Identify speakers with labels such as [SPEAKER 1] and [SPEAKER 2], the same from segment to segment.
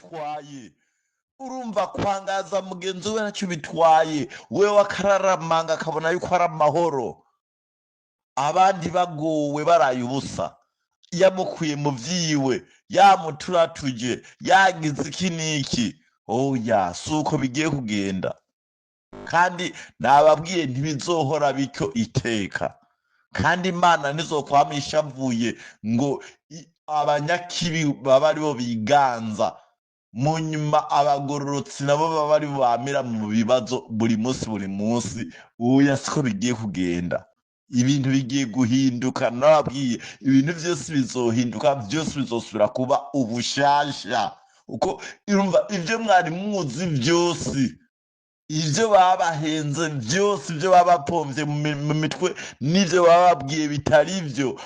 [SPEAKER 1] Bitwaye, urumva, kwangaza mugenzi we ntacyo bitwaye, wewe akararamanga akabona yuko ari amahoro, abandi bagowe baraye ubusa. Yamukuye mu vyiwe, yamuturatuje, yagize iki n'iki. Oya, si uko bigiye kugenda, kandi nababwiye ntibizohora bityo iteka, kandi Imana ntizokwama ishavuye ngo abanyakibi baba aribo biganza, mu nyuma abagororotsi nabo baba aribo bamira mu bibazo buri munsi buri munsi. Oya, siko bigiye kugenda. Ibintu bigiye guhinduka. Nababwiye, ibintu byose bizohinduka, byose bizosubira kuba ubushasha. Uko urumva, ibyo mwari muzi byose, ibyo babahenze byose, ibyo babapomvye mu mitwe n'ibyo bababwiye bitari byo.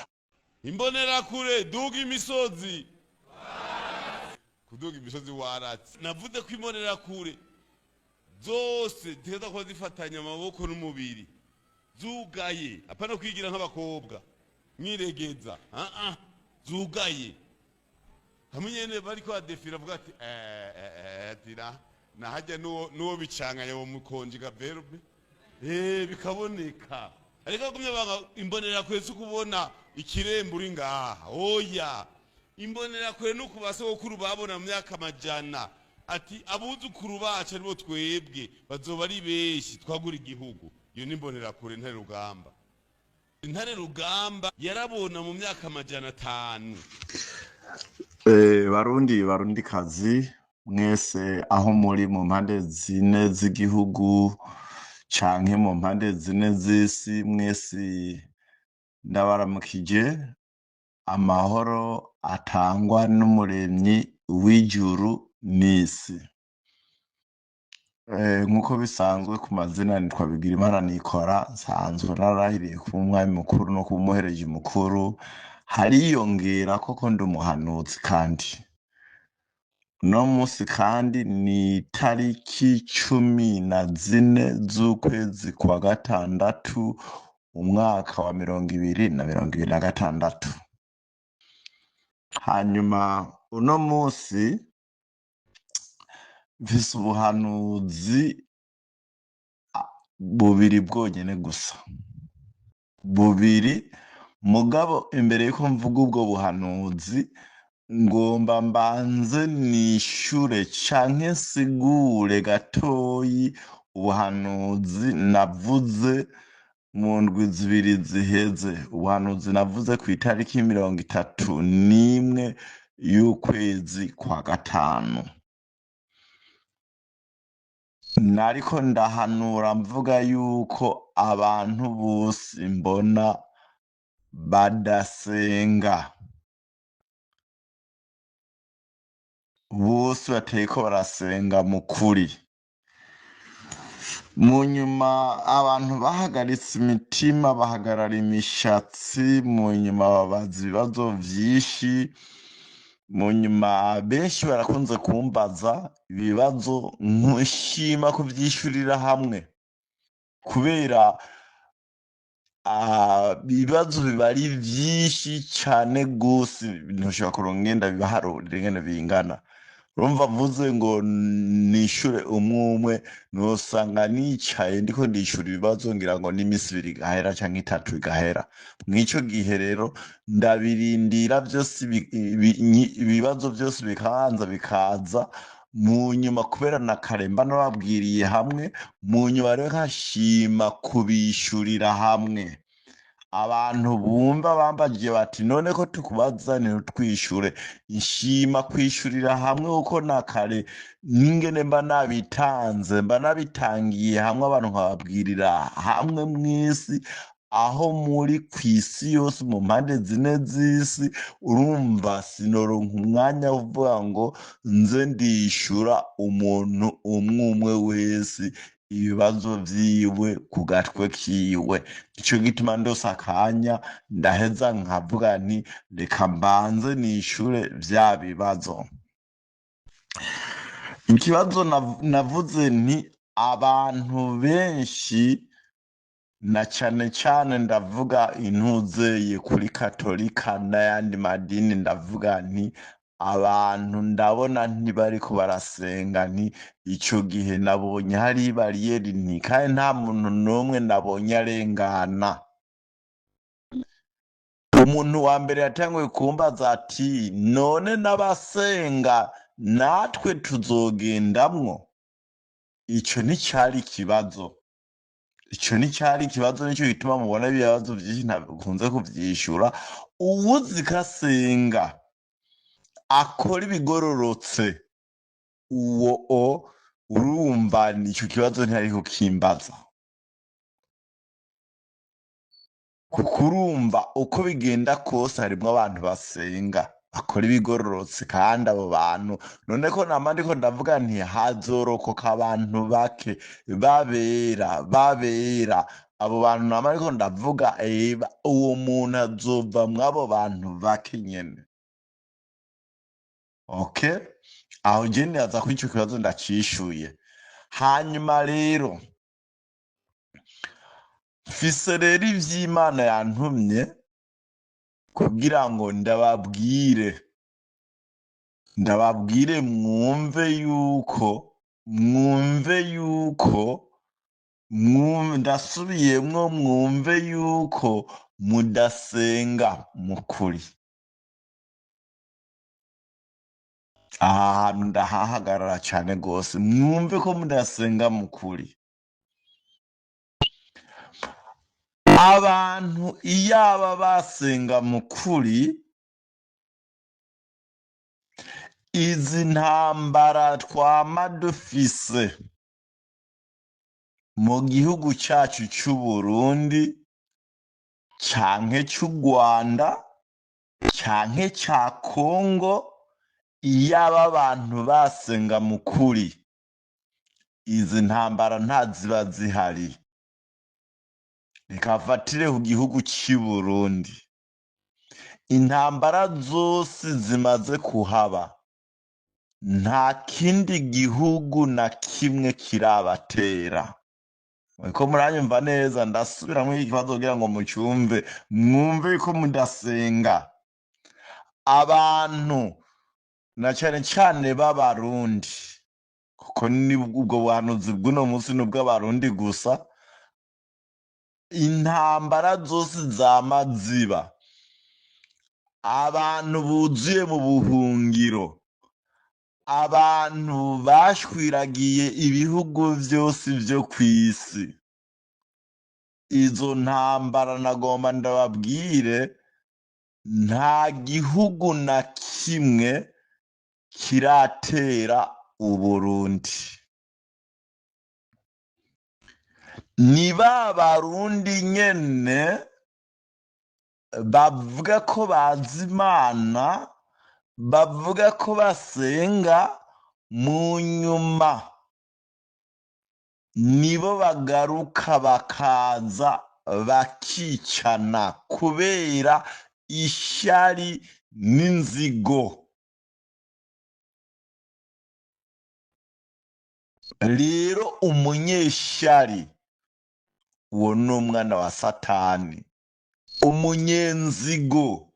[SPEAKER 2] Imbonerakure, duga imisozi, kuduga imisozi waratse. Navuze ko imbonerakure zose ziteza kuba zifatanya amaboko n'umubiri zugaye, apana kwigira nk'abakobwa mwiregeza. Ah ah, zugaye hamwe nyene bariko badefira, avuga ati ati na nahajya nuwo bicanganya mu mukonjiga verbe bikaboneka. Ariko agumye banga imbonerakure si kubona ikirembo uri ngaha. Oya, imbonerakure ni ku basogokuru babona mu myaka amajana, ati abuzukuru bacu aribo twebwe bazoba ari benshi, twagura igihugu. Iyo ni imbonerakure. Ntare rugamba, intare rugamba yarabona mu myaka 500.
[SPEAKER 1] Barundi, Barundi kazi mwese, aho muri mu mpande zine z'igihugu canke mu mpande zine z'isi, mwese ndabaramukije amahoro atangwa n'Umuremyi w'ijuru n'isi. Nk'uko bisanzwe, ku mazina nitwa Bigirimana Nikora, nsanzwe narahiriye kuba umwami mukuru no kuba umuhereji mukuru, hariyongera koko ndi umuhanuzi. Kandi uno munsi kandi ni itariki 14 z'ukwezi kwa gatandatu, umwaka wa 2026. Hanyuma uno munsi mfise ubuhanuzi bubiri bwonyene gusa, bubiri. Mugabo imbere yuko mvuga ubwo buhanuzi, ngomba mbanze nishure canke nsigure gatoyi ubuhanuzi navuze mu ndwi 2 ziheze, ubuhanuzi navuze ku itariki 31 y'ukwezi kwa gatanu. Nariko ndahanura mvuga yuko abantu bose mbona badasenga, bose batariko barasenga mu kuri. Mu nyuma abantu bahagaritse imitima, bahagarara imishatsi, mu nyuma babaza ibibazo vyinshi. Mu nyuma benshi barakunze kumbaza ibibazo, nshima kuvyishurira hamwe, kubera ibibazo biba ari vyinshi cane gose, ntushobora kuronka ingene bibaharurira ingene bingana. Urumva, mvuze ngo nishure umwe umwe, nosanga nicaye ndiko ndishura ibibazo, ngira ngo n'imisi 2 igahera canke 3 igahera. Mw'ico gihe rero ndabirindira vyose, ibibazo vyose bikabanza bikaza, mu nyuma kubera na kare mba nababwiriye hamwe, mu nyuma rero nkashima kubishurira hamwe. Abantu bumva bambajije bati: "None ko tukubaza ntitwishure?" Nshima kwishurira hamwe, kuko na kare n'ingene mba nabitanze, mba nabitangiye hamwe, abantu nkababwirira hamwe mw'isi, aho muri kw'isi yose, mu mpande zine z'isi. Urumva, sinoronka umwanya wo kuvuga ngo nze ndishura umuntu umwe umwe wese ibibazo vyiwe ku gatwe kiwe. Ico gituma ndose akanya, ndaheza nkavuga nti: "Reka mbanze nishure vya bibazo." Ikibazo navuze nti abantu benshi, na cane cane ndavuga intuzeye kuri Katolika n'ayandi madini, ndavuga nti Abantu ndabona ntibariko barasenga, nti ico gihe nabonye hari bariyeri, nti kandi nta muntu n'umwe nabonye arengana. Umuntu wa mbere yatanguye kumbaza ati none n'abasenga natwe tuzogendamwo? Ico nticari ikibazo, ico nticari ikibazo. Nico gituma mubona ibibazo vyinshi ntakunze kuvyishura. Uwuzi ko asenga akora ibigororotse, uwo o urumva ico kibazo ntiyari kukimbaza, kuko urumva uko bigenda kose harimwo abantu basenga bakora ibigororotse, kandi abo bantu none ko nama ndiko ndavuga nti hazorokoka abantu bake babera babera. Abo bantu nama ndiko ndavuga, uwo muntu azova mw'abo bantu bake nyene. Okay, aho je nibaza ko ico kibazo ndacishuye. Hanyuma rero mfise rero ivy'Imana yantumye kugira ngo ndababwire mwumve yuko, mwumve yuko, ndasubiyemwo, mwumve yuko mudasenga mukuri. Aha hantu ndahahagarara cane gose, mwumve ko mudasenga mukuri. Abantu iyaba basenga mukuri, izi ntambara twama dufise mu gihugu cacu c'Uburundi canke c'u Rwanda canke ca Kongo, iyaba abantu basenga mukuri, izi ntambara ntaziba zihari. Reka mfatire ku gihugu c'i Burundi, intambara zose zimaze kuhaba nta kindi gihugu na kimwe kirabatera. Muriko muranyumva neza? Ndasubiramwo iki kibazo kugira ngo mucumve, mwumve ko mudasenga. Abantu na cane cane b'Abarundi, kuko ni ubwo buhanuzi bw'uno munsi ni ubw'Abarundi gusa, intambara zose zama ziba, abantu buzuye mu buhungiro, abantu bashwiragiye ibihugu vyose vyo kw'isi, izo ntambara nagomba ndababwire, nta gihugu na kimwe kiratera Uburundi. Ni ba Barundi nyene bavuga ko bazi Imana, bavuga ko basenga, mu nyuma nibo bagaruka bakaza bakicana kubera ishari n'inzigo. Rero umunyeshari uwo ni umwana wa Satani, umunyenzigo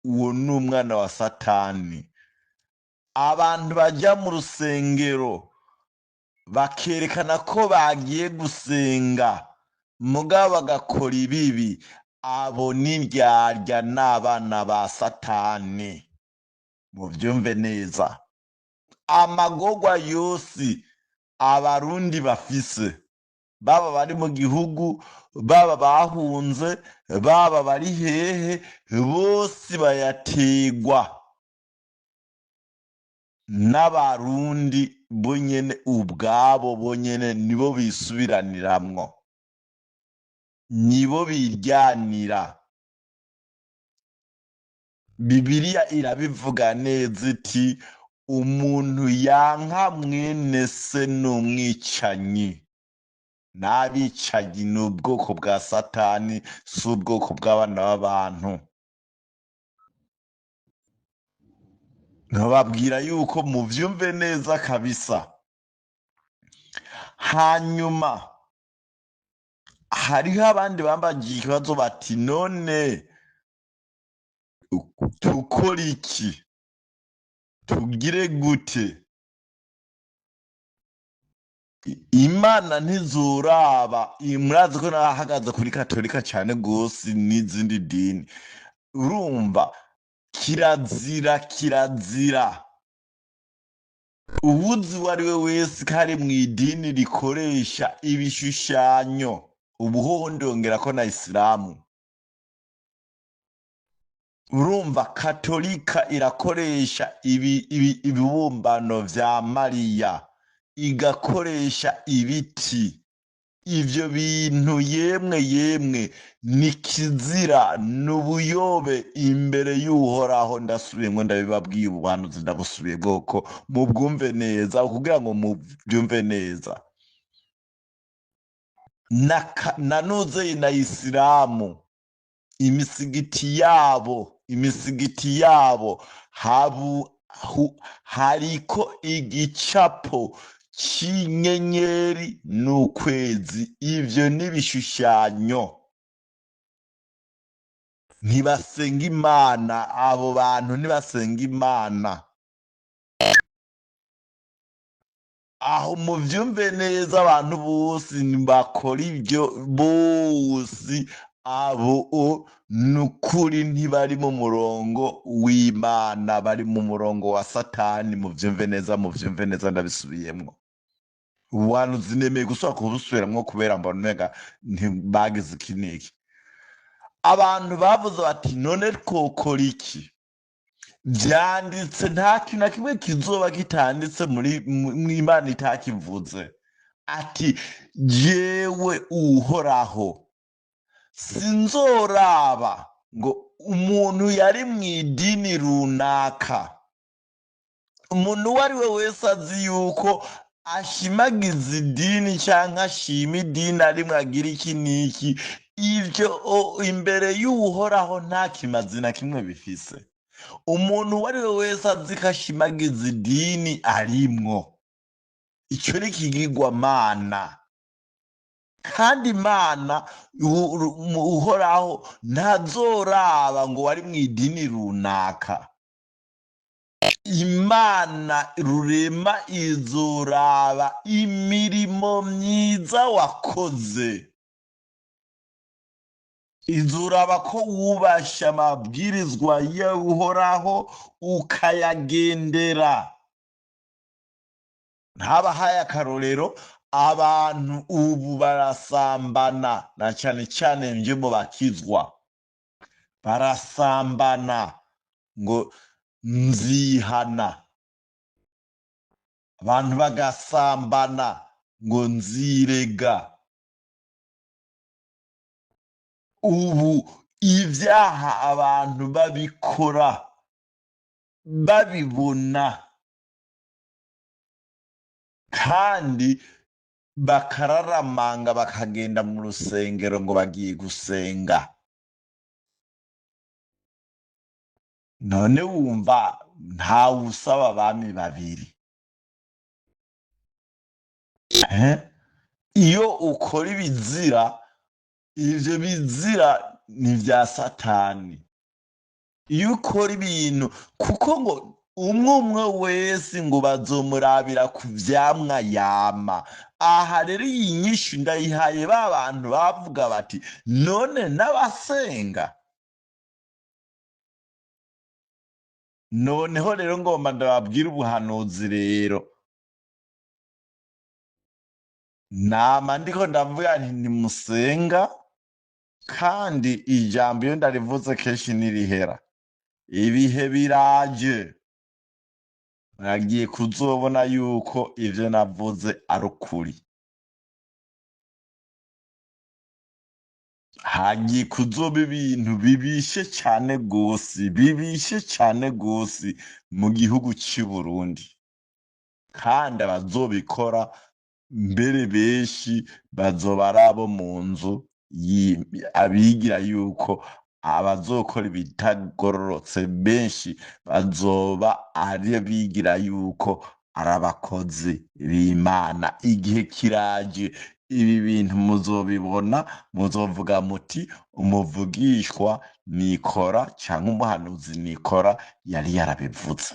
[SPEAKER 1] uwo ni umwana wa Satani. Abantu bajya mu rusengero bakerekana ko bagiye gusenga, mugabo bagakora ibibi, abo ni indyarya n'abana ba Satani. Muvyumve neza. Amagorwa yose Abarundi bafise, baba bari mu gihugu, baba bahunze, baba bari hehe, bose bayategwa n'Abarundi bonyene ubwabo, bonyene nibo bisubiraniramwo, nibo biryanira. Bibiliya irabivuga neza iti umuntu yanka mwene se n'umwicanyi. N'abicanyi ni ubwoko bwa Satani, si ubwoko bw'abana b'abantu. Nkababwira yuko muvyumve neza kabisa. Hanyuma hariho abandi bambagiye ikibazo bati none tukora iki? Tugire gute? Imana ntizoraba. Murazi ko nahagaze kuri katolika cyane gose n'izindi dini. Urumva kirazira, kirazira uwuzi uwo ari we wese ko ari mu idini rikoresha ibishushanyo. Ubuhoho ndongera ko na isilamu. Urumva katolika irakoresha ibibumbano vya Mariya, igakoresha ibiti. Ivyo bintu yemwe yemwe ni kizira, n'ubuyobe imbere y'Uhoraho. Ndasubiyemwo, ndabibabwiye, ubuhanuzi ndabusubiye bwoko mubwumve neza, kugira ngo mubyumve neza. Nanuze na isilamu, imisigiti yabo hariko igicapo c'inyenyeri n'ukwezi. Ivyo n'ibishushanyo. Ntibasenga Imana, abo bantu ntibasenga Imana. Aho muvyumve neza, abantu bose bakora ibyo bose, abo nukuri ntibari mu murongo w'Imana, bari mu murongo wa Satani. Muvyumve neza, muvyumve neza, ndabisubiyemwo. Ubuhanuzi nemeye gusubira kubusubiramwo kubera mbona umenga ntibagize iki n'iki. Abantu bavuze bati: "None twokora iki?" Vyanditse, nta kintu na kimwe kizoba kitanditse muri mw'Imana itakivuze. Ati: "Jewe Uhoraho sinzoraba ngo umuntu yari mu idini runaka." Umuntu uwo ari we wese azi yuko ashimagiza idini canke ashima idini arimwo, agira iki n'iki, ivyo imbere y'Uhoraho nta kimazi na kimwe bifise. Umuntu uwo ari we wese azi ko ashimagiza idini arimwo, ico ni ikigirwamana. Kandi Imana Uhoraho ntazoraba ngo wari mu idini runaka. Imana rurema izoraba imirimo myiza wakoze, izoraba ko wubashe amabwirizwa y'Uhoraho ukayagendera. Ntabahaye akarorero, abantu ubu barasambana, na cane cane nje mu bakizwa barasambana ngo nzihana, abantu bagasambana ngo nzirega. Ubu ibyaha abantu babikora babibona, kandi bakararamanga bakagenda mu rusengero ngo bagiye gusenga. None wumva ntawusaba abami babiri. Iyo ukora ibizira, ivyo bizira ni vya Satani. Iyo ukora ibintu, kuko ngo umwe umwe wese ngo bazomurabira ku vyamwa yama. Aha rero iyi nyishu ndayihaye ba bantu bavuga bati: "None n'abasenga?" Noneho rero ngomba ndababwira ubuhanuzi rero. Nama ndiko ndavuga nti ntimusenga, kandi ijambo iyo ndarivuze kenshi ntirihera. Ibihe biraje, muragiye kuzobona yuko ivyo navuze ari ukuri. Hagiye kuzoba ibintu bibishe cane gose, bibishe cane gose mu gihugu c'i Burundi, kandi abazobikora mbere benshi bazoba ari abo mu nzu abigira yuko abazokora ibitagororotse benshi bazoba ari abigira yuko ari abakozi b'Imana. Igihe kiraje, ibi bintu muzobibona, muzovuga muti: "Umuvugishwa Nikora canke umuhanuzi Nikora yari yarabivuze."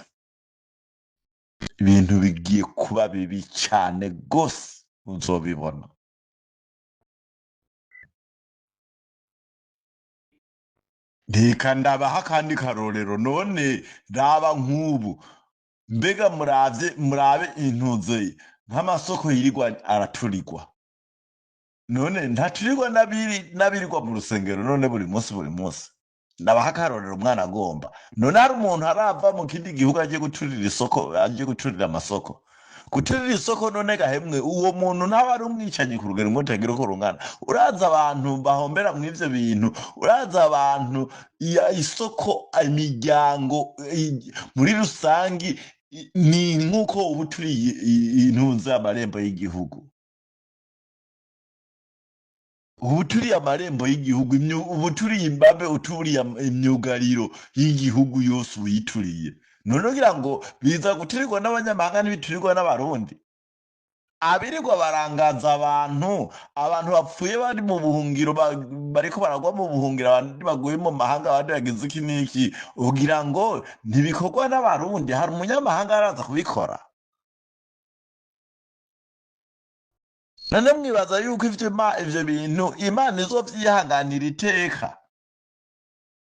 [SPEAKER 1] Ibintu bigiye kuba bibi cyane rwose, uzobibona. Reka ndabaha akandi karorero. None raba nk'ubu, mbega muravye, murabe intuze nk'amasoko yirirwa araturirwa. None ntaturirwa n'abirirwa mu rusengero? None buri munsi, buri munsi, ndabaha akarorero, umwana agomba. None hari umuntu arava mu kindi gihugu agiye guturira isoko, agiye guturira amasoko, guturira isoko? None gahemwe, uwo muntu ntaba ari umwicanyi ku rugero rumwe rutagira uko rungana? Uraza abantu bahombera mu ivyo bintu, uraza abantu isoko, imiryango muri rusangi, ni nk'uko uba uturiye intunze amarembo y'igihugu, uba uturiye amarembo y'igihugu, uba uturiye imbabe, uturiye imyugariro y'igihugu yose uyituriye. None ugira ngo biza guturirwa n'abanyamahanga, ntibiturirwa n'Abarundi abirirwa barangaza abantu, abantu bapfuye bari mu buhungiro, bariko baragwa mu buhungiro, abandi baguye mu mahanga, abandi bagize iki n'iki? Ugira ngo ntibikorwa n'Abarundi? Hari umunyamahanga araza kubikora? None mwibaza yuko ivyo bintu Imana izovyihanganira iteka?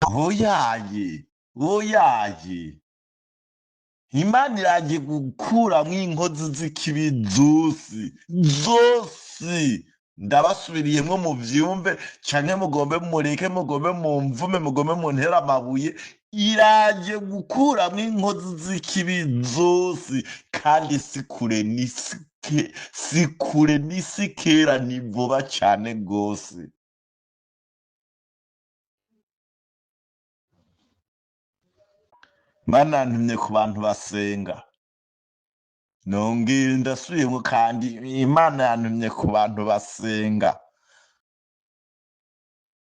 [SPEAKER 1] Oyaye, oyaye, Imana iraje gukuramwo inkozi z'ikibi zose zose. Ndabasubiriyemwo muvyumve, canke mugombe mureke, mugombe mumvume, mugombe muntere amabuye, iraje gukuramwo inkozi z'ikibi zose, kandi si kure, ni si kure, ni si kera, ni vuba cane gose. Mana yantumye ku bantu basenga. Nongeye ndasubiyemwo kandi, Imana yantumye ku bantu basenga.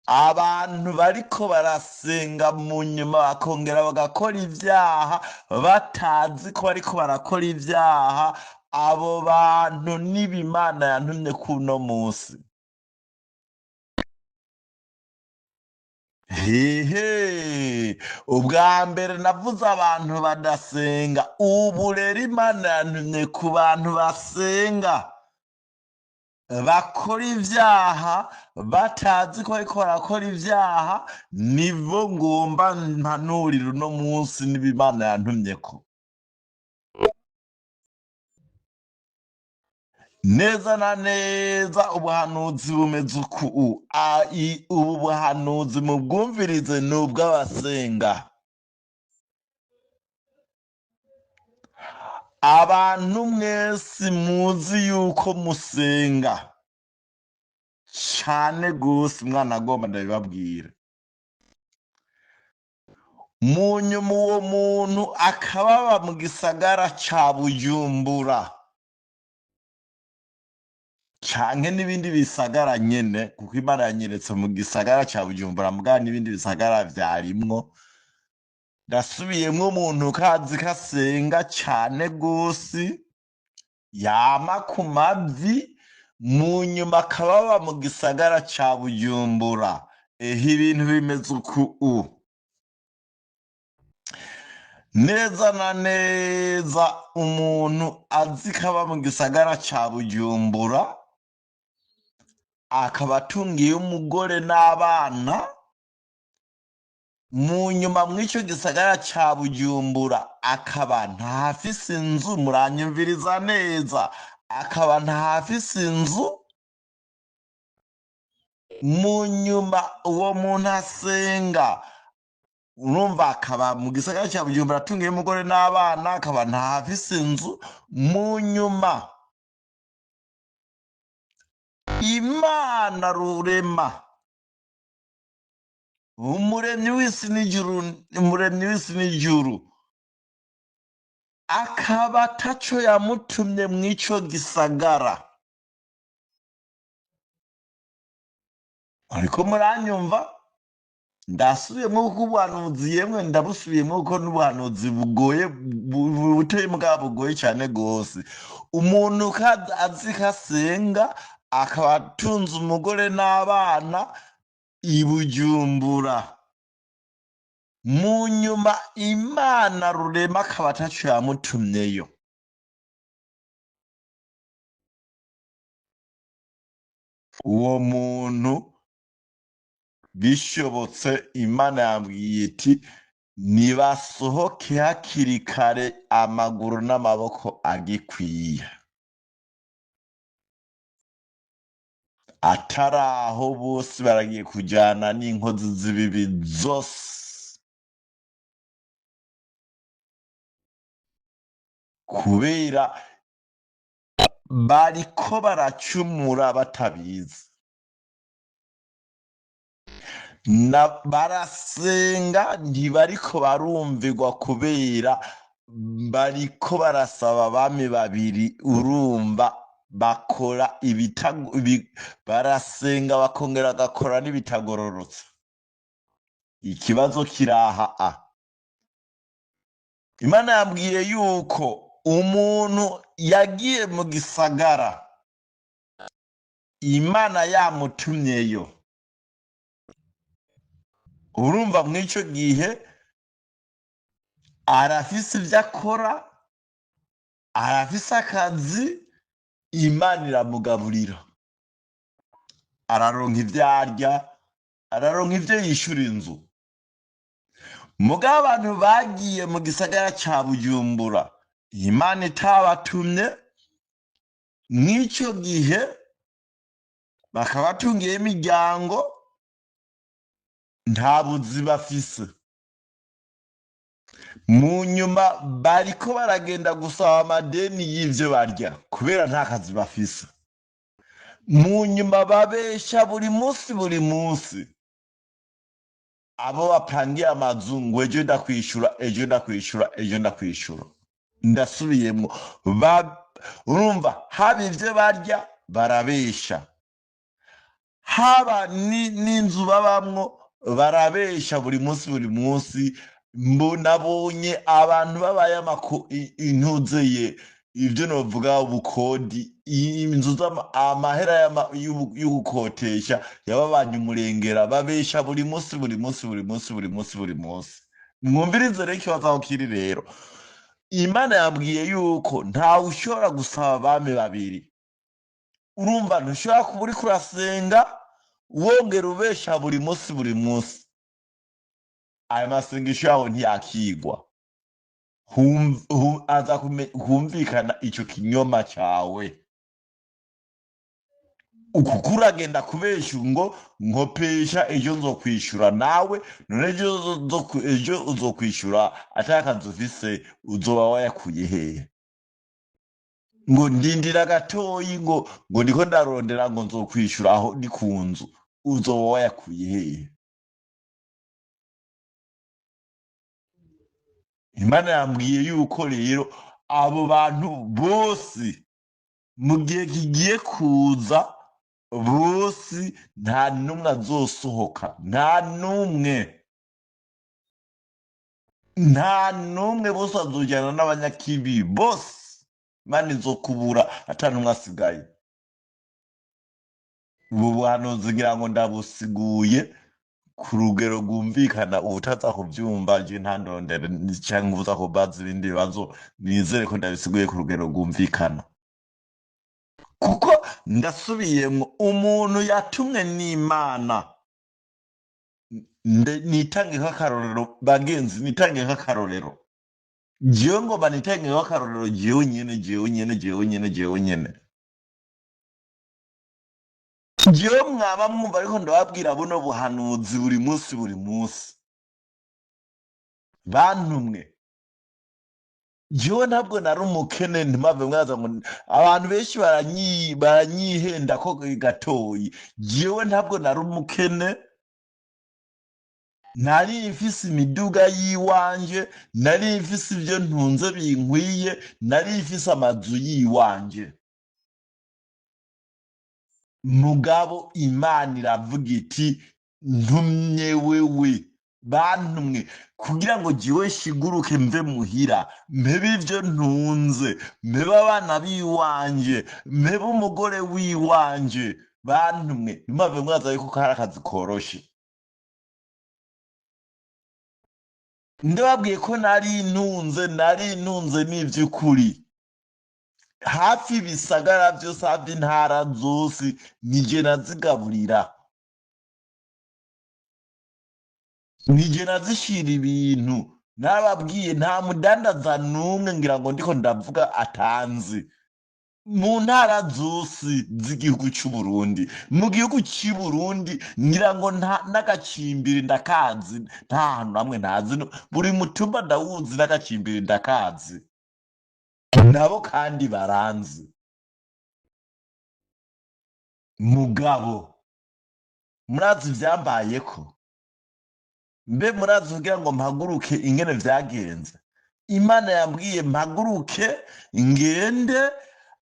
[SPEAKER 1] Abantu bariko barasenga mu nyuma bakongera bagakora ibyaha batazi ko bariko barakora ibyaha, abo bantu nibo Imana yantumye kuno munsi. Hehe, ubwa mbere navuze abantu badasenga, ubu rero Imana yantumye ku bantu basenga bakora ibyaha batazi ko bariko barakora ibyaha, nibo ngomba mpanurira uno munsi, niba Imana yantumyeko. Neza na neza ubuhanuzi bumeze uku. Ubu buhanuzi mubwumvirize, ni ubw'abasenga. Abantu mwese muzi yuko musenga cane gose, mwana agomba ndabibabwira. Mu nyuma uwo muntu akababa mu gisagara ca Bujumbura canke n'ibindi bisagara nyene, kuko Imana yanyeretse mu gisagara ca Bujumbura, mugabo n'ibindi bisagara vyarimwo. Ndasubiyemwo, umuntu kazi kasenga cane gose, yama ku mavi, mu nyuma akababa mu gisagara ca Bujumbura. Ehe, ibintu bimeze uku. Neza na neza umuntu azi ko aba mu gisagara ca Bujumbura, akaba atungiye umugore n'abana, mu nyuma mw'ico gisagara ca Bujumbura akaba ntahafise inzu. Muranyumviriza neza, akaba ntahafise inzu. Mu nyuma uwo muntu asenga, urumva, akaba mu gisagara cya Bujumbura atungiye umugore n'abana, akaba ntahafise inzu. Mu nyuma Imana rurema, umuremyi w'isi n'ijuru, umuremyi w'isi n'ijuru, akaba ataco yamutumye mw'ico gisagara. Ariko muranyumva? Ndasubiyemwo kuko ubuhanuzi, yemwe ndabusubiyemwo kuko n'ubuhanuzi bugoye, buteye mbwa bugoye cyane gose. Umuntu azi ko asenga, akaba atunze umugore n'abana i Bujumbura, mu nyuma Imana rurema akaba ataco yamutumyeyo. Uwo muntu bishobotse, Imana yambwiye iti nibasohoke hakiri kare, amaguru n'amaboko agikwiye, atari aho bose baragiye kujyana n'inkozi z'ibibi zose, kubera bariko baracumura batabizi. Barasenga ntibariko barumvirwa kubera bariko barasaba abami babiri. Urumva bakora barasenga bakongera bagakora n'ibitagororotse. Ikibazo kiraha a Imana yambwiye yuko umuntu yagiye mu gisagara Imana yamutumyeyo. Urumva mw'ico gihe arafise ivyo akora, arafise akazi, Imana iramugaburira, araronka ivyo arya, araronka ivyo yishura inzu. Mugabo abantu bagiye mu gisagara ca Bujumbura Imana itabatumye, mw'ico gihe bakabatungiye imiryango, nta buzi bafise. Mu nyuma bariko baragenda gusaba amadeni y'ivyo barya kubera nta kazi bafise. Mu nyuma babesha buri munsi buri munsi abo bapangiye amazu ngo ejo ndakwishura, ejo ndakwishura, ejo ndakwishura. Ndasubiyemwo, urumva haba ivyo barya barabesha, haba n'inzu babamwo barabesha buri munsi buri munsi. Nabonye abantu babaye intuzeye ibyo novuga ubukodi, inzu amahera y'ugukotesha yababanye umurengera, babesha buri munsi buri munsi buri munsi buri munsi buri munsi. Mwumvirize rero ikibazo aho kiri. Rero Imana yambwiye yuko ntawe ushobora gusaba abami babiri. Urumva ntushobora kuba uriko urasenga wongera ubesha buri munsi buri munsi. Ayo masengesho yawe ntiyakigwa. Aza humvikana ico kinyoma cawe, kuko uragenda kubesha ngo nkopesha ejo nzokwishura, nawe none ejo uzokwishura atakazi ufise, uzoba wayakuye hehe? Ngo ndindira gatoyi, ngo ndiko ndarondera, ngo nzokwishura aho ni ku nzu, uzoba wayakuye hehe? Imana yambwiye yuko rero abo bantu bose mu gihe kigiye kuza bose nta n'umwe azosohoka, nta n'umwe, nta n'umwe, bose azojyana n'abanyakibi bose. Imana izokubura ata n'umwe asigaye. Ubu buhanuzi ngira ngo ndabusiguye ku rugero rwumvikana. Ubutaza kubyumva je ntandondere cyangwa uza kubaza ibindi bibazo. Nizere ko ndabisiguye ku rugero rwumvikana, kuko ndasubiyemwo, umuntu yatumwe n'Imana, nitange nk'akarorero bagenzi, nitange nk'akarorero jewe, ngomba nitange nk'akarorero jewe nyene, jewe nyene, jewe nyene, jewe nyene, jewe mwaba mwumva ariko ndababwira buno buhanuzi buri munsi buri munsi. Bantumwe jewe ntabwo nari umukene, ntimave mwaza ngo abantu benshi baranyihenda ko gatoyi. Jewe ntabwo nari umukene, nari mfise imiduga yiwanje, nari mfise ibyo ntunze binkwiye, nari mfise amazu yiwanje. Mugabo Imana iravuga iti ntumye wewe, bantumwe kugira ngo jiwe shiguruke mve muhira, mpebe ivyo ntunze, mpebe abana biwanje, mpebe umugore wiwanje. Bantumwe, ntimwave mwaza yuko kari akazi koroshe. Ndababwiye ko nari ntunze, nari ntunze n'ivy'ukuri. Hafi ibisagara byose, hafi intara zose, nije nazigaburira, nije nazishira ibintu. Nababwiye nta mudandaza n'umwe ngira ngo ndiko ndavuga atanzi mu ntara zose z'igihugu cy'u Burundi. Mu gihugu cy'u Burundi ngira ngo nta n'agacimbiri ndakazi, nta hantu hamwe ntazi, buri mutumba ndawuzi, n'agacimbiri ndakazi, nabo kandi baranzi. Mugabo murazi ivyambayeko? Mbe murazi kugira ngo mpaguruke ingene vyagenze? Imana yambwiye mpaguruke ngende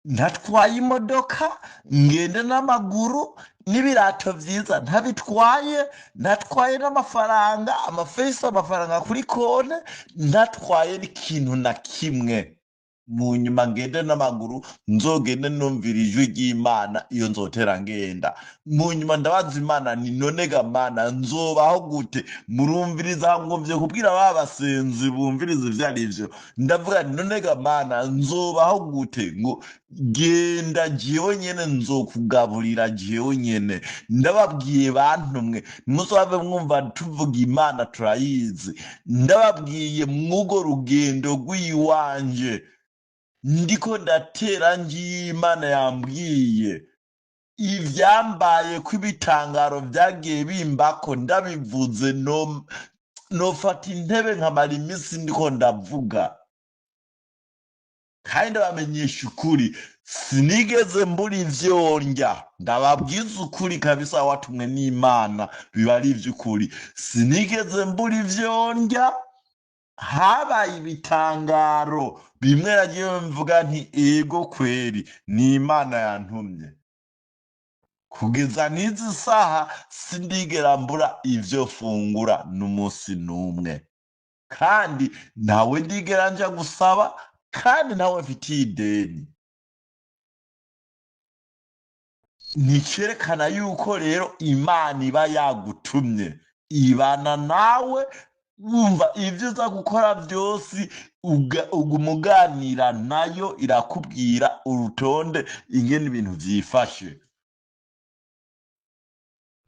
[SPEAKER 1] ntatwaye imodoka, ngende n'amaguru, n'ibirato vyiza ntabitwaye, ntatwaye n'amafaranga, amafesi, amafaranga kuri konte, ntatwaye n'ikintu na kimwe. Mu nyuma ngende n'amaguru, nzogende numvira ijwi ry'Imana iyo nzotera ngenda. Mu nyuma ndabaza Imana ni none ga Mana, nzobaho gute? Murumviriza, ngomvye kubwira ba basenzi bumviriza ivyo ari vyo. Ndavuga nti none ga Mana, nzobaho gute? Ngo genda, jewe nyene nzokugaburira, jewe nyene. Ndababwiye bantu mwe, ntimuzave mwumva tuvuga Imana turayizi. Ndababwiye mw'urwo rugendo rw'iwanje ndiko ndatera ngiye, Imana yambwiye ivyambaye ko ibitangaro vyagiye bimbako, ndabivuze no nofata intebe nkamara iminsi ndiko ndavuga. Kandi ndabamenyesha ukuri, sinigeze mbura ivyo ndya. Ndababwiza ukuri kabisa, watumwe n'Imana biba ari ivy'ukuri. Sinigeze mbura ivyo ndya. Habaye ibitangaro bimwe nagiye mvuga nti ego kweri ni Imana yantumye. Kugeza n'izi saha sindigera mbura ivyo fungura n'umunsi n'umwe, kandi ntawe ndigera nja gusaba, kandi ntawe mfitiye ideni. Nticerekana yuko rero Imana iba yagutumye, ibana nawe, wumva ibyo uza gukora byose, uguma uganira nayo, irakubwira urutonde ingene ibintu vyifashe.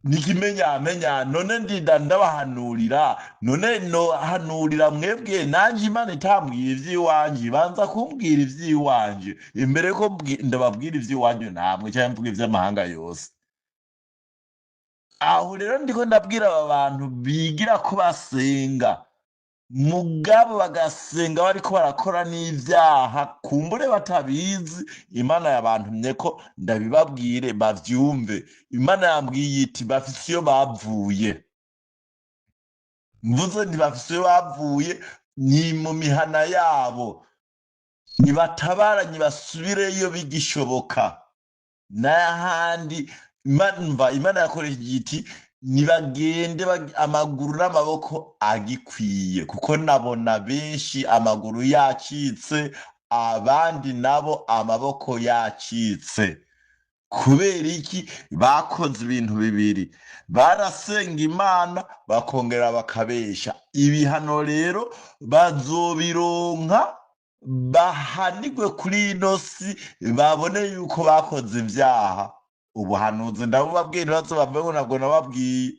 [SPEAKER 1] Nikimenyamenya none ndinda ndabahanurira, none nohanurira mwebwe nanje Imana itambwiye ivy'iwanje? Ibanza kumbwira ivy'iwanje imbere ko ndababwira ivy'iwanyu namwe, cyangwa mvuga ivy'amahanga yose. Aho rero ndiko ndabwira aba bantu bigira ko basenga, mugabo bagasenga bariko barakora n'ivyaha, kumbure batabizi. Imana yabantumye ko ndabibabwire bavyumve. Imana yambwiye iti bafise iyo bavuye. Mvuze nti bafise iyo bavuye, ni mu mihana yabo, nibatabaranye basubireyo bigishoboka. N'ahandi Imana yakoresheje iti nibagende amaguru n'amaboko agikwiye, kuko nabona benshi amaguru yacitse, abandi nabo amaboko yacitse. Kubera iki? Bakoze ibintu bibiri, barasenga Imana bakongera bakabesha. Ibihano rero bazobironka, bahanigwe kuri ino si, babone yuko bakoze ivyaha. Ubuhanuzi ndabubabwiye, ntibazobavemo, ntabwo nababwiye.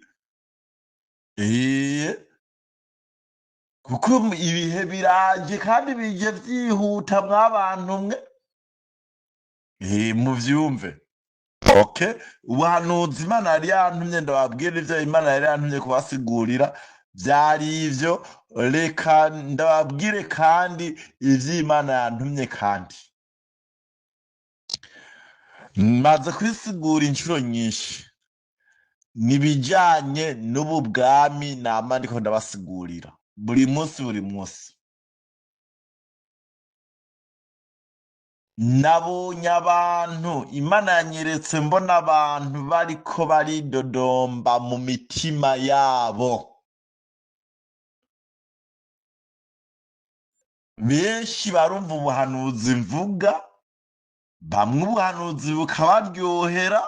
[SPEAKER 1] Kuko ibihe biraje kandi bije vyihuta mwabantu mwe. Muvyumve. Okay, ubuhanuzi Imana yari yantumye ndababwira ivyo Imana yari yantumye kubasigurira vyari ivyo. Reka ndababwire kandi ivyo Imana yantumye, kandi maze kwisigura inshuro nyinshi nibijanye n'ubu bwami nama ndiko ndabasigurira buri munsi buri munsi. Nabonye abantu, Imana yanyeretse mbona abantu bariko baridodomba mu mitima yabo. Benshi barumva ubuhanuzi mvuga, bamwe ubuhanuzi bukabaryohera,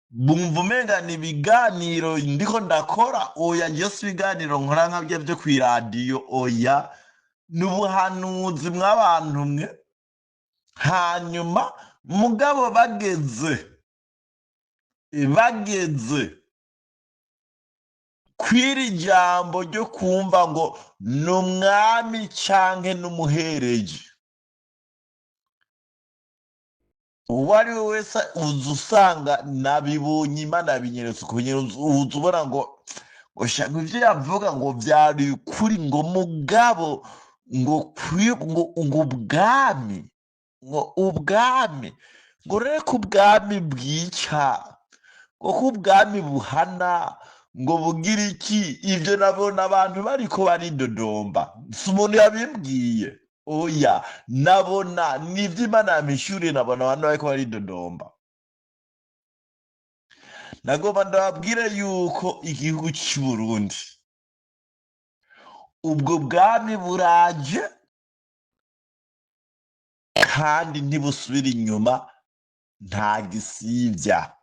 [SPEAKER 1] bumva umenga ni ibiganiro ndiko ndakora. Oya, njye si ibiganiro nkora nka bya byo kw'iradiyo, oya, ni ubuhanuzi mw'abantu mwe. Hanyuma mugabo bageze kw'iri jambo ryo kumva ngo ni umwami canke n'umuhereji, uwo ari we wese uza usanga nabibonye, Imana yabinyeretse uko nyene, uza ubona ngo shaka ivyo yavuga ngo vyari ukuri, ngo mugabo ngo ngo ubwami, ngo ubwami, ngo rero ko ubwami bwica, ngo ko ubwami buhana, ngo bugira iki. Ivyo nabona abantu bariko baridodomba, si umuntu yabimbwiye, oya, nabona nivyo Imana yampishuriye, nabona abantu bariko baridodomba. Nagomba ndababwire yuko igihugu c'u Burundi ubwo bwami buraje, kandi ntibusubira inyuma, nta gisivya.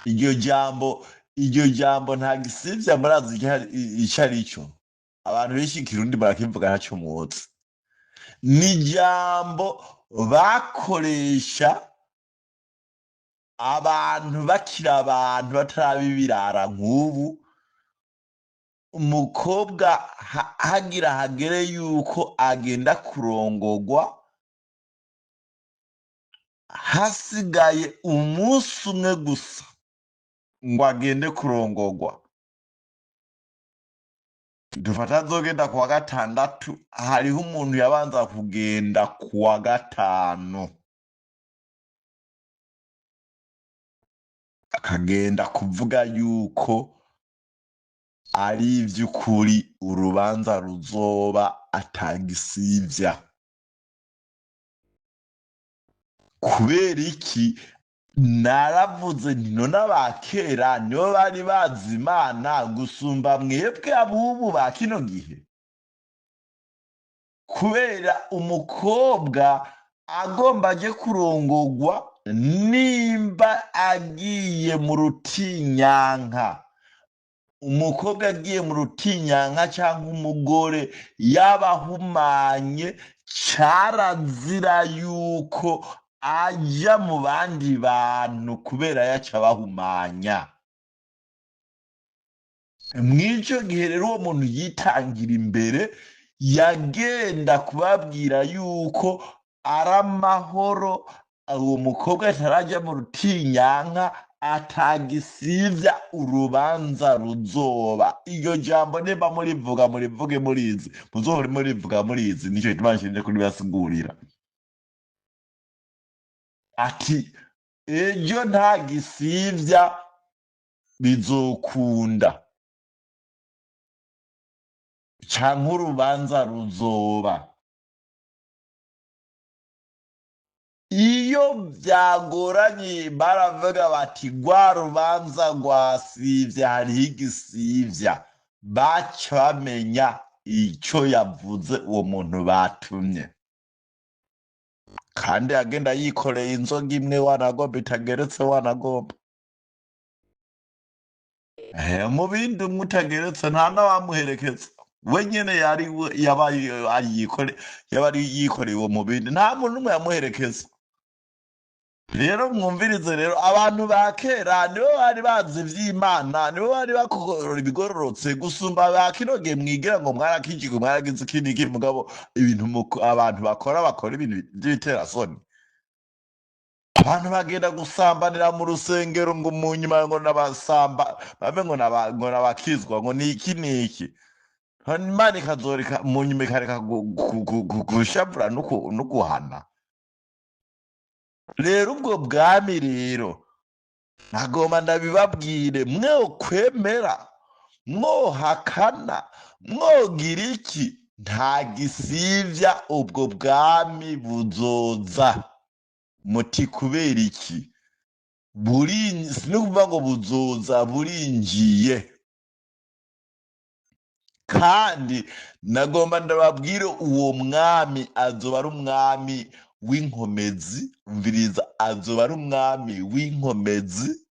[SPEAKER 1] Iryo jambo nta gisivya, murazi ico ari cyo. Abantu benshi ikirundi barakivuga ntaco muzi. Ni ijambo bakoresha abantu bakiri abantu bataraba ibirara. Nk'ubu umukobwa hagira hagere yuko agenda kurongogwa, hasigaye umunsi umwe gusa ngo agende kurongogwa, dufata azogenda kuwa gatandatu, hariho umuntu yabanza kugenda kuwa gatanu, akagenda kuvuga yuko ari ivy'ukuri urubanza ruzoba atagisivya. Kubera iki? Naravuze nti none abakera nibo bari bazi Imana gusumba mwebwe abubu ba kino gihe. Kubera umukobwa agomba aje kurongogwa, nimba agiye mu rutinyanka, umukobwa agiye mu rutinyanka cyangwa umugore yabahumanye, carazira yuko aja mu bandi bantu kubera yaca abahumanya. Mw'ico gihe rero uwo muntu yitangira imbere, yagenda kubabwira yuko ari amahoro, uwo mukobwa atarajya mu rutinyanka, atagisivya urubanza ruzoba. Iryo jambo nimba murivuga, murivuge murizi, muzohore murivuga murizi. Nico gituma nshinje kuribasigurira. Ati ejo nta gisivya bizokunda, canke urubanza ruzoba. Iyo byagoranye baravuga bati rwa rubanza rwasivya, hariho igisivya. Baca bamenya icyo yavuze uwo muntu batumye. Kandi agenda yikoreye inzoga imwe wanagomba itageretse, wanagomba mu bindi umwe utageretse, nta n'abamuherekeza, we nyene yari yabaye yikore, yaba ari yikoreye uwo mubindi, nta muntu n'umwe yamuherekeza. Rero mwumvirize rero, abantu ba kera nibo bari bazi ivy'Imana, nibo bari bakora ibigororotse gusumba ba kino gihe mwigira ngo mwarakijijwe, mwaragize iki n'iki, mugabo ibintu abantu bakora ibintu vy'ibiterasoni. Abantu bagenda gusambanira mu rusengero, ngo mu nyuma ngo nabasamba babe ngo ngo nabakizwa, ngo ni iki n'iki. Imana ikazoreka mu nyuma ikareka gushavura no guhana. Rero ubwo bwami rero nagomba ndabibabwire, mwokwemera mwohakana mwogira iki, nta gisivya ubwo bwami buzoza. Muti kubera iki? Si no kuvuga ngo buzoza, burinjiye. Kandi nagomba ndababwire, uwo mwami azoba ari umwami w'inkomezi. Umviriza, azoba ari umwami w'inkomezi,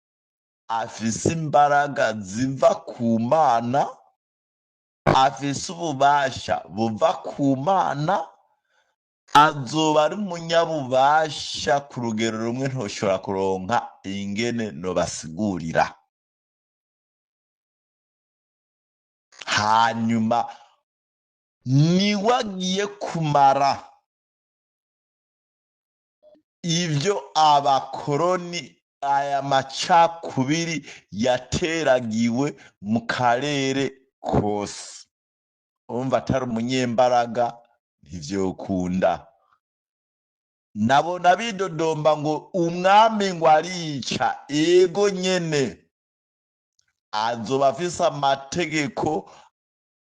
[SPEAKER 1] afise imbaraga ziva ku Mana, afise ububasha buva ku Mana, Azoba ari umunyabubasha ku rugero rumwe ntoshobora kuronka ingene nobasigurira. Hanyuma niwe agiye kumara ibyo abakoroni aya macakubiri yateragiwe mu karere kose. Urumva atari umunyembaraga ntivyokunda. Nabona bidodomba ngo umwami ngo arica, ego nyene azoba afise amategeko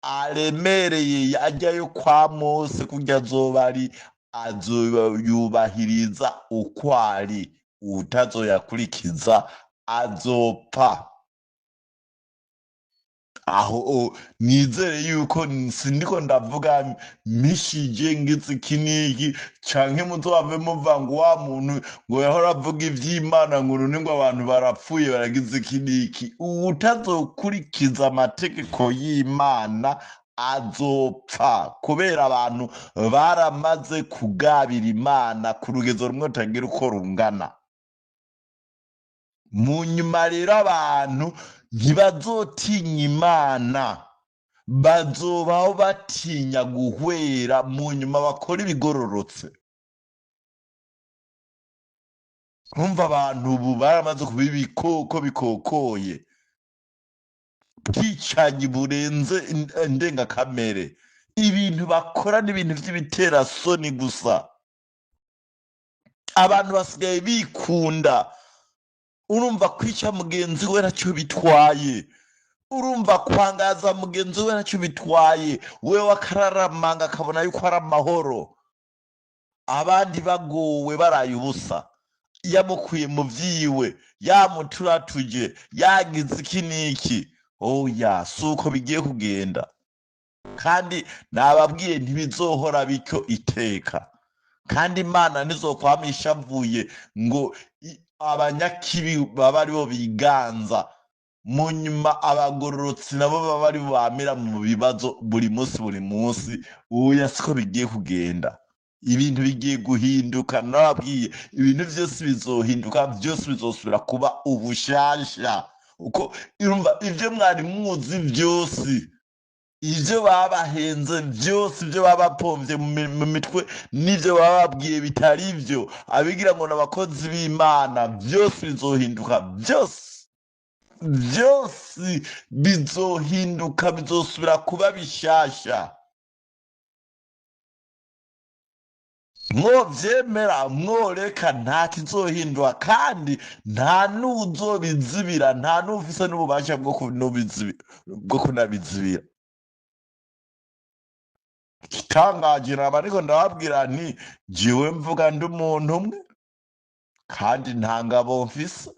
[SPEAKER 1] aremereye ajyayo kwa Mose, kurya azoba ari azoyubahiriza uko ari, utazoyakurikiza azopfa. Aho nizere yuko sindiko ndavuga mpishije ngize iki n'iki, canke muzove muva ngo wa muntu ngo yahora avuga ivy'Imana ngo none ngo abantu barapfuye baragize iki n'iki. Uwutazokurikiza amategeko y'Imana azopfa, kubera abantu baramaze kugabira Imana ku rugezo rumwe rutagira uko rungana. Mu nyuma rero abantu ntibazotinya Imana, bazobaho batinya guhwera, mu nyuma bakora ibigororotse. Urumva abantu ubu baramaze kuba ibikoko bikokoye, bwicanyi burenze indengakamere. Ibintu bakora ni ibintu vy'ibiterasoni gusa. Abantu basigaye bikunda. Urumva kwica mugenzi we ntacyo bitwaye, urumva kwangaza mugenzi we ntacyo bitwaye, wewe akararamanga akabona yuko ari amahoro, abandi bagowe baraye ubusa, yamukuye mu vyiwe, yamuturatuje, yagize iki n'iki. Oya, si uko bigiye kugenda. Kandi nababwiye ntibizohora bityo iteka. Kandi Imana ntizokwama ishavuye ngo abanyakibi baba aribo biganza, mu nyuma abagororotsi nabo baba aribo bamira mu bibazo buri munsi buri munsi. Oya, siko bigiye kugenda. Ibintu bigiye guhinduka, nababwiye ibintu vyose bizohinduka, vyose bizosubira kuba ubushasha. Uko urumva ivyo mwari muzi vyose, ivyo babahenze vyose, ivyo babapomvye mu mitwe n'ivyo bababwiye bitari ivyo, abigira ngo n'abakozi b'Imana, vyose bizohinduka, vyose vyose bizohinduka, bizosubira kuba bishasha. Mwovyemera mworeka, nta kizohindura, kandi nta n'uzobizibira, nta n'ufise n'ububasha bwo kunabizibira. Igitangaje naba ariko ndababwira nti jewe mvuga ndi umuntu umwe kandi nta ngabo mfise,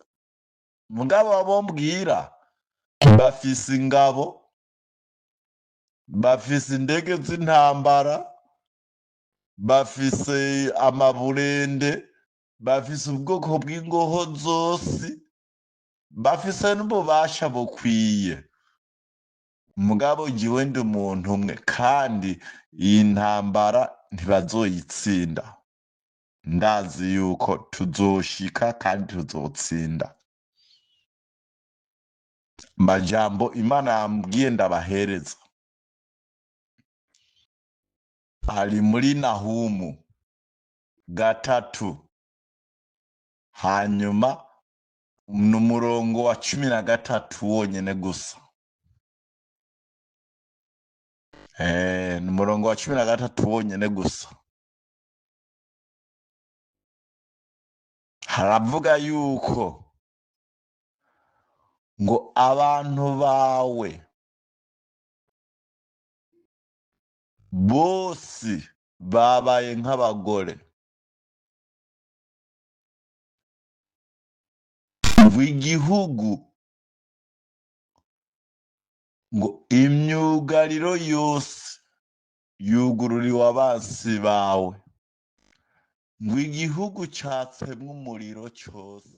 [SPEAKER 1] mugabo abo mbwira bafise ingabo, bafise indege z'intambara, bafise amaburende, bafise ubwoko bw'ingoho zose, bafise n'ububasha bukwiye. Mugabo jewe ndi umuntu umwe, kandi iyi ntambara ntibazoyitsinda. Ndazi yuko tuzoshika kandi tuzotsinda. Majambo Imana yambwiye ndabahereza ari muri Nahumu 3, hanyuma n'umurongo wa 13 wonyene gusa. N'umurongo wa 13 wonyene gusa. Haravuga yuko ngo abantu bawe bose babaye nk'abagore, ngo igihugu ngo imyugariro yose yugururiwe abansi bawe, ngo igihugu catsemwo umuriro cose.